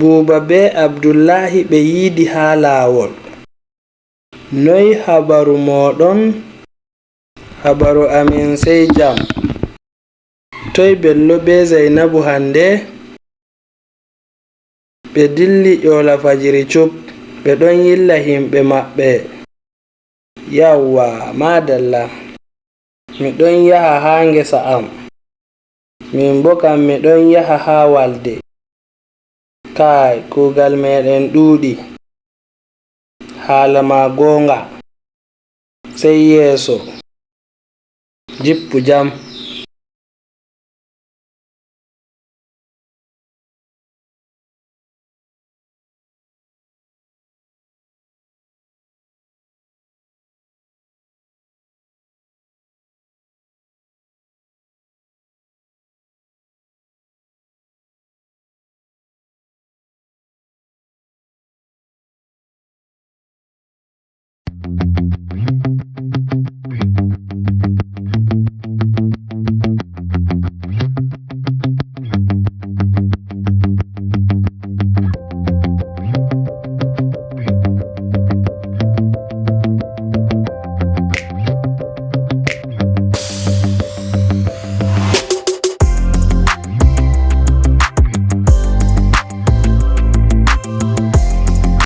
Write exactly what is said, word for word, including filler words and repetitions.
Buuba bee Abdullaahi ɓe yiidi haa laawol. Noy habaru mooɗon? Habaru amin sey jam. Toy Bello bee Zaynabu hannde? Ɓe dilli ƴoola fajiri cup, ɓe ɗon yilla yimɓe maɓɓe. Yawwa, maadalla. Mi ɗon yaha haa ngesa am. Min boo kam mi ɗon yaha haa walde. Kaay, kuugal meeɗen ɗuuɗi. Haala ma goonga. Sey yeeso. Jippu jam.